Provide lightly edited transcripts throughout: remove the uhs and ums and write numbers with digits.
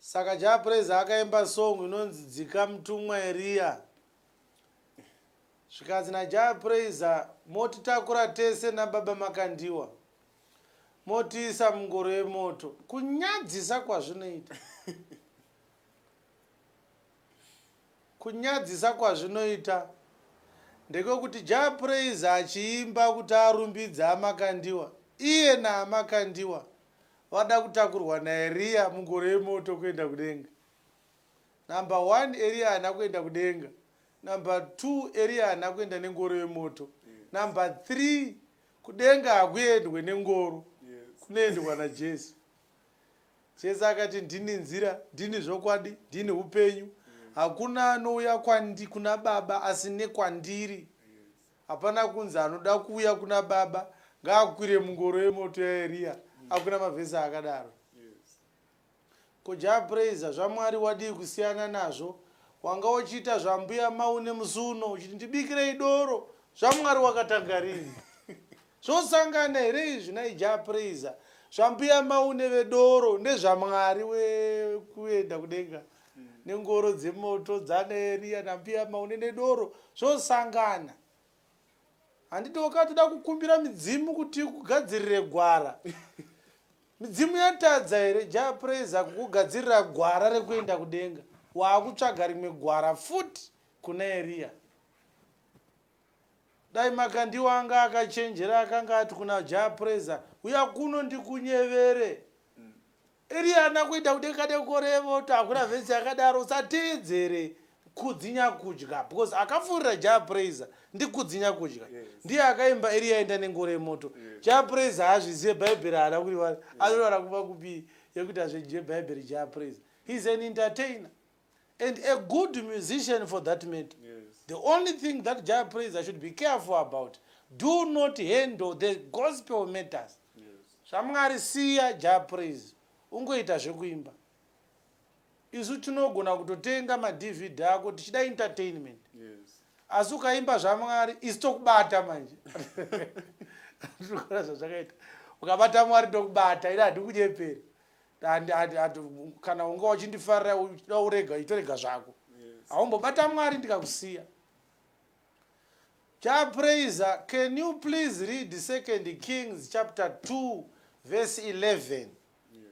Saka Jah Prayzah akaimba song inonzi Dzika Mutumwa Eriya. Zvikanzi naJah Prayzah motitakura tese nababa Makandiwa motiisa mungoro yemoto. Kunyadzisa kwazvinoita. Kunyadzisa kwazvinoita ndekwekuti Jah Prayzah achiimba kuti arumbidze aMakandiwa iye naAmakandiwa Vada kutakurwa naEriya mungoro yemoto kuenda kudenga. Number one, Eriya haana kuenda kudenga. Number two, Eriya haana kuenda nengoro yemoto. Number three, kudenga hakuendwe nengoro, kunoendwa naJesu. Jesu akati ndini nzira, ndini zvokwadi, ndini upenyu. Hakuna anouya kwandi kuna Baba asi nekwandiri. Hapana kunzi anoda kuuya kuna baba ngaakwire mungoro yemoto yaEriya. Hakuna mavhesi akadaro. Ko Jah Prayzah zvaMwari wadii kusiyana nazvo? Wanga uchiita zvambuya Maune musi uno uchiti ndibikirei doro. ZvaMwari wakatanga rini? Zvosangana here izvi nhai Jah Prayzah? Zvambuya Maune vedoro nezvaMwari wekuenda kudenga nengoro dzemoto dzana Eriya nambuya Maune nedoro zvosangana. Handiti wakatoda kukumbira midzimu kuti ikugadzirire gwara. Midzimu yatadza here Jah Prayzah kukugadzirira gwara rekuenda kudenga? Waakutsvaga rimwe gwara futi kuna Eriya. Dai Makandiwa anga akachenjera akanga ati kuna Jah Prayzah uya kuno ndikunyevere. Eriya haana kuenda kudenga nekoremo to hakuna vhesi yakadaro usateedzere Kudzi Nyakudya because akafurira Jah Prayzah ndiKudzi Nyakudya ndiye akaimba Eriya enda nengoro yemoto Jah Prayzah haazvizive bhaibheri haana kuriwana anoriwana kuva kupi yekuti azvizive bhaibheri Jah Prayzah he's an entertainer and a good musician for that matter yes. The only thing that Jah Prayzah should be careful about, do not handle the gospel matters. ZvaMwari siya Jah Prayzah ungoita zvekuimba. Isu tinogona kutotenga maDVD ako tichida entertainment. Yes. Asi ukaimba zvaMwari isu tokubata manje. Tinoona zvazvakaita. Ukabata Mwari tokubata, ini handikunyeperi. Kana unga uchindifarira uchida urega itorega zvako. Haumbobata Mwari ndikakusiya. Jah Prayzah, can you please read 2 Kings chapter 2 verse 11? Yes.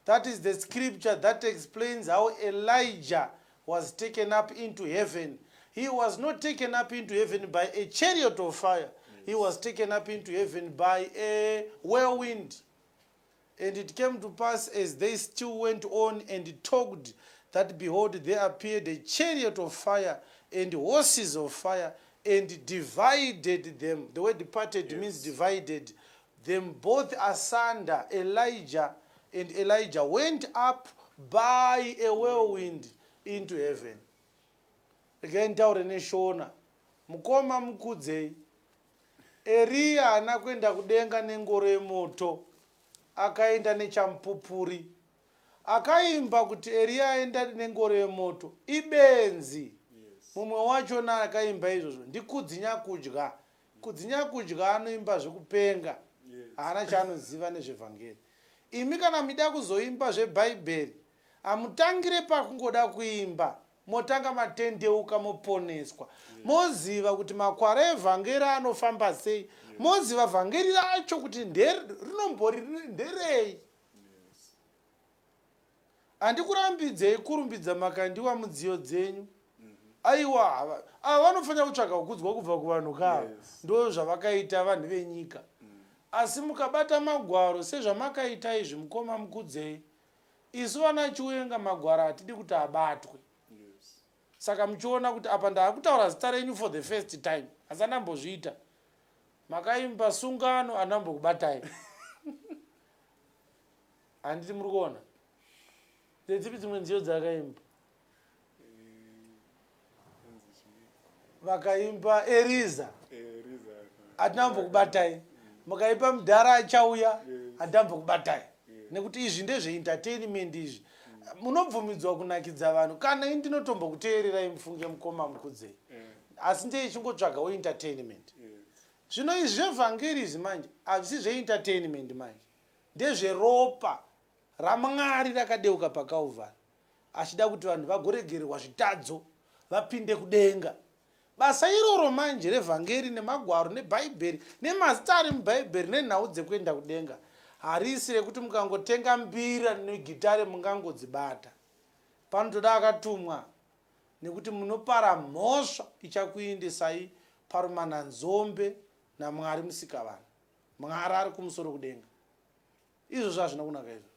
That is the scripture that explains how Elijah was taken up into heaven. He was not taken up into heaven by a chariot of fire. Yes. He was taken up into heaven by a whirlwind. And it came to pass as they still went on and talked, that behold, there appeared a chariot of fire and horses of fire and divided them. The word parted means divided them both asunder. Elijah and Elijah went up by a whirlwind into heaven. Regai nditaure neShona. Mukoma mukudzei. Eriya haana kuenda kudenga nengoro yemoto. Akaenda nechamupupuri. Akaimba kuti Eriya aenda nengoro yemoto. Ibenzi. Mumwe wachona akaimba izvozvo ndiKudzi Nyakudya. Kudzi Nyakudya anoimba zvekupenga. Haana chaanoziva nezvevhangeri. Imi kana mida kuzoimba zvebhaibheri hamutangire pakungoda kuimba motanga matendeuka moponeswa moziva kuti makwara evhangeri anofamba sei moziva vhangeri racho kuti rinombori nderei. Handikurambidzei kurumbidza Makandiwa mudziyo dzenyu. Aiwa, ava vanofanira kutsvaga kukudzwa kubva kuvanhu ka. Ndo zvavakaita vanhu venyika. Asi mukabata magwaro sezvamakaita izvi mukoma mukudzei. Isu vana Chiwenga magwaro hatidi kuti abatwe. Saka muchiona kuti apa ndaakutaura zita renyu for the first time. Asi andambozviita. Makaimba sungano andambokubatai. Handiti muri kuona? Ndedzipi dzimwe nziyo dzaakaimba? Vakaimba Eriza. Hatina kumbokubatai. Mukaimba mudhara achauya, hatina kumbokubatai. Nekuti izvi ndezveentertainment izvi. Munobvumidzwa kunakidza vanhu. Kana ini ndinotombokuteererai mufunge mukoma mukudzei. Asi ndechingotsvagawo entertainment. Zvino izvi zvevhangeri izvi manje hazvisi zveentertainment manje. Ndezveropa. raMwari rakadeuka paKalvari achida kuti vanhu vagoregererwa zvitadzo vapinde kudenga. Basa iroro manje revhangeri nemagwaro nebhaibheri nemazita ari mubhaibheri nenhau dzekuenda kudenga harisi rekuti mukangotenga mbira negitare mungangodzibata. Panotoda akatumwa nekuti munopara mhosva ichakuindisai parumananzombe naMwari Musikavanhu. Mwari ari kumusoro kudenga. Izvozvo hazvina kunaka izvozvo.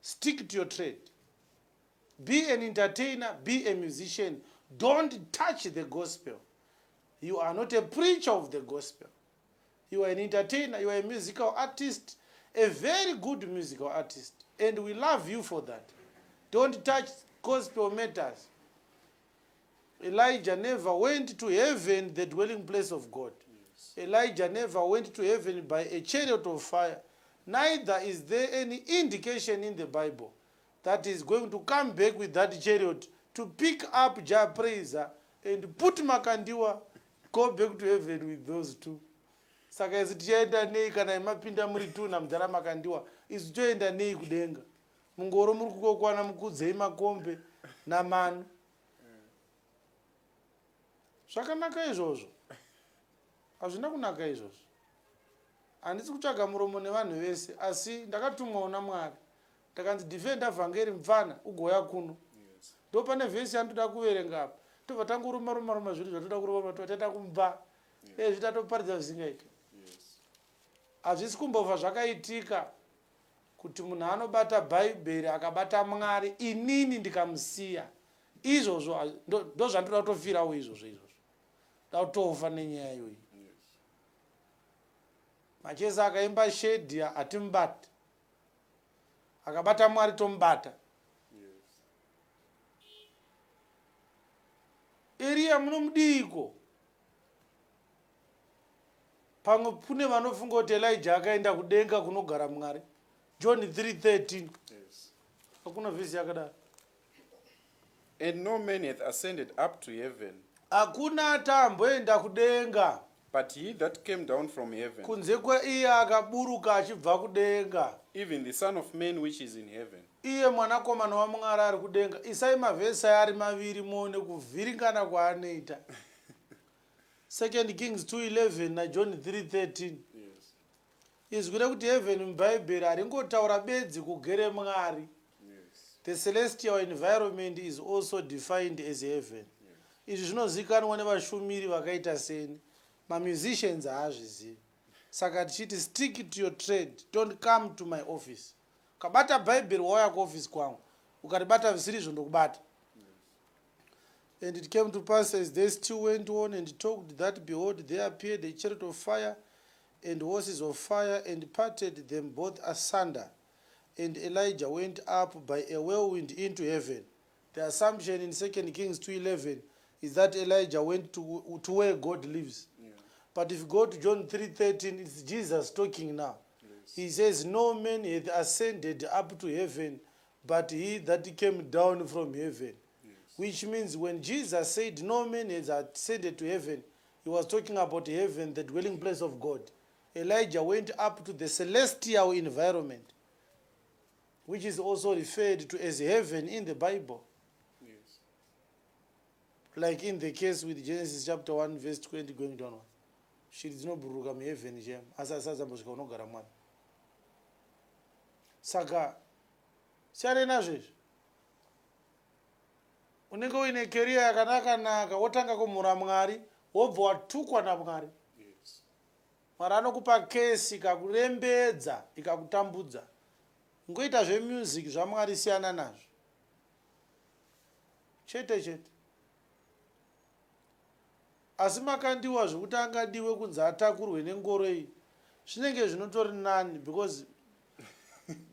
Stick to your trade. Be an entertainer, be a musician. Don't touch the gospel. You are not a preacher of the gospel. You are an entertainer, you are a musical artist, a very good musical artist. And we love you for that. Don't touch gospel matters. Elijah never went to heaven, the dwelling place of God. Yes. Elijah never went to heaven by a chariot of fire. Neither is there any indication in the Bible that is going to come back with that chariot to pick up Jah Prayzah and put Makandiwa, go back to heaven with those two. Saka isu tichaenda nei kana mapinda muri two namudhara Makandiwa, isu toenda nei kudenga? Mungoro muri kukokwana mukudzei makombe namanu. Zvakanaka izvozvo? Hazvina kunaka izvozvo. Handisi kutsvaga muromo nevanhu vese, asi ndakatumwawo naMwari. Ndakanzi defender vhangeri mupfana ugouya kuno. Ndo pane vhesi yandoda kuverenga apa. Tobva tangoruma ruma ruma zvinhu zvatoda kuruma tobva taenda kumba. Ezvi tatoparidza zvisingaiti. Hazvisi kumbobva zvakaitika kuti munhu anobata Bhaibheri akabata Mwari inini ndikamusiya. Izvozvo ndozvandoda kutofirawo izvozvo izvozvo. Ndoda kutofa nenyaya iyoyi. Machesa akaimba shedhi hatimubati. Akabata Mwari tomubata. Eriya munomudiiko? Pamwe kune vanofunga kuti Elijah akaenda kudenga kunogara Mwari. John 3:13. Yes. Hakuna vhesi yakadaro. And no man hath ascended up to heaven. Hakuna atamboenda kudenga. But he that came down from heaven. Kunze kwaiye akaburuka achibva kudenga. Even the Son of Man which is in heaven. Iye mwanakomana waMwari ari kudenga. Isai mavhesi aya ari maviri muone kuvhiringana kwaanoita. Second Kings 2:11 naJohn 3:13. Yes. Izwi rekuti heaven muBhaibheri haringotaura bedzi kugere Mwari. Yes. The celestial environment is also defined as heaven. Izvi zvinozikanwa nevashumiri vakaita seni. Mamusicians haazvizivi. Saka tichiti stick to your trade, don't come to my office. Ukabata Bhaibheri wauya kuoffice kwangu. Ukaribata zvisirizvo ndokubata. And it came to pass as they still went on and talked that behold there appeared a chariot of fire and horses of fire and parted them both asunder. And Elijah went up by a whirlwind into heaven. The assumption in 2 Kings 2:11 is that Elijah went to where God lives. Yeah. But if you go to John 3:13, it's Jesus talking now. Yes. He says, no man hath ascended up to heaven, but he that came down from heaven. Yes. Which means when Jesus said no man has ascended to heaven, he was talking about heaven, the dwelling place of God. Elijah went up to the celestial environment, which is also referred to as heaven in the Bible. Yes. Like in the case with Genesis chapter 1 verse 20 going down. Shiri dzinobhururuka muheaven chem, asi asadzambosvika unogara Mwari. Saka siyanai nazvo izvi. Unenge uine keriya yakanaka-naka, wotanga kumhura Mwari, wobva watukwa naMwari. Yes. Mwari anokupa kesi ikakurembedza, ikakutambudza. Ngoita zvemusic zvaMwari siyana nazvo. Chete chete. Asi Makandiwa zvekuti angadiwe kunzi atakurwe nengoro iyi zvinenge zvinotori nani because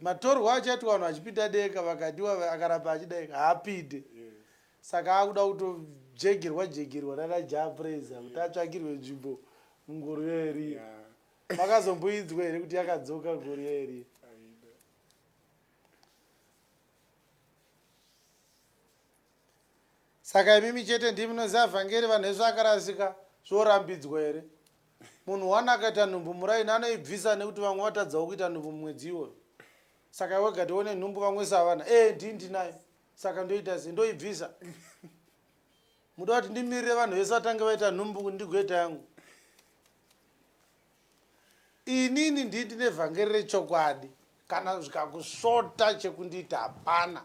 matorwa achaitwa vanhu vachipinda denga vakadiwa akaramba achidai haapinde. Saka akuda kutojegerwa jegerwa nana Jah Prayzah kuti atsvakirwe nzvimbo mungoro yaEriya. Yeah. Makazomboinzwa here kuti yakadzoka ngoro yaEriya? Saka imimi chete ndimi munoziva vhangeri, vanhu vese vakarasika, zvorambidzwa here? Munhu one akaita nhumbu muraini anoibvisa nekuti vamwe vatadzawo kuita nhumbu mumwedzi iwoyo. Saka wega tione nhumbu, vamwe savana e ndii ndinayo, saka ndoita sei? Ndoibvisa? Muda kuti ndimirire vanhu vese vatange vaita nhumbu ndigoita yangu? Inini ndii ndine vhangeri rechokwadi. Kana zvikakusvota, chekundiita hapana.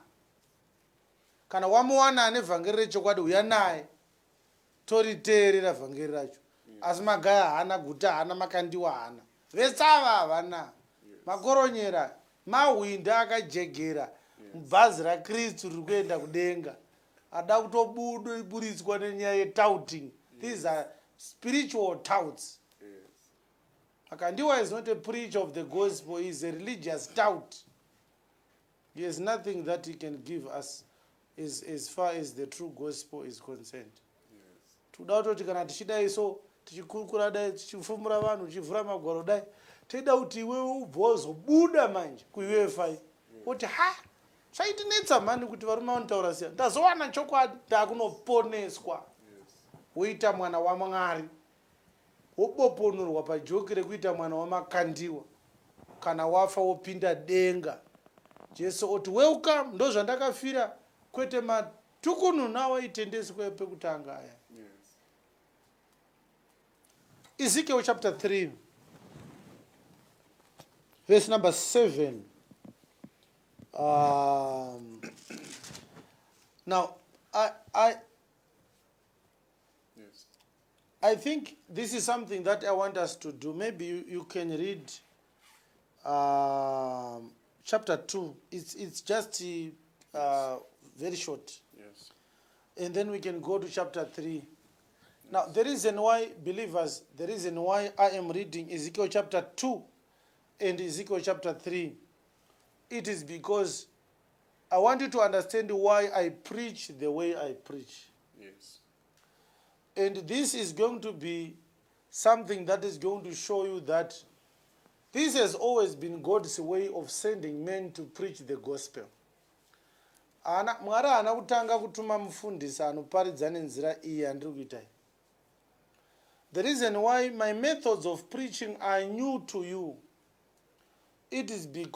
Kana wamuwana ane vhangeri rechokwadi, uya naye toriteerera vhangeri racho. Asi Magaya haana, Guta haana, Makandiwa haana, vetsava havana, makoronyera mahwinda akajegera mubhazi raKristu riri kuenda kudenga, ada kutoburitswa nenyaya yetouting. These are spiritual touts. Makandiwa is not a preacher of the gospel, he is a religious tout. He has nothing that he can give us as far as the true gospel is concerned. Toda kutoti kana tichidai so, tichikurukura dai, tichifumura vanhu, tichivhura magwaro dai, toida kuti iwewe ubva wazobuda manje kuUFI kuti, "Ha, zvaitinetsa mhani kuti varume vanotaura siya, ndazowana chokwadi, ndaakunoponeswa." Woita mwana waMwari, woboponorwa pajoki rekuita mwana waMakandiwa. Kana wafa, wopinda denga, Jesu oti, "Welcome, ndo zvandakafira," kwete matukununu awaitendeswa pekutanga aya. Ezekiel chapter 3 verse number 7. Now I I think this is something that I want us to do. Maybe you can read chapter 2. It's just very short. And then we can go to chapter 3. Now, the reason why, believers, the reason why I am reading Ezekiel chapter 2 and Ezekiel chapter 3, it is because I want you to understand why I preach the way I preach. And this is going to be something that is going to show you that this has always been God's way of sending men to preach the gospel. Ana, Mwari haana kutanga kutuma mufundisi anoparidza nenzira iyi yandiri kuita iyi. The reason why my methods of preaching are new to you, it is because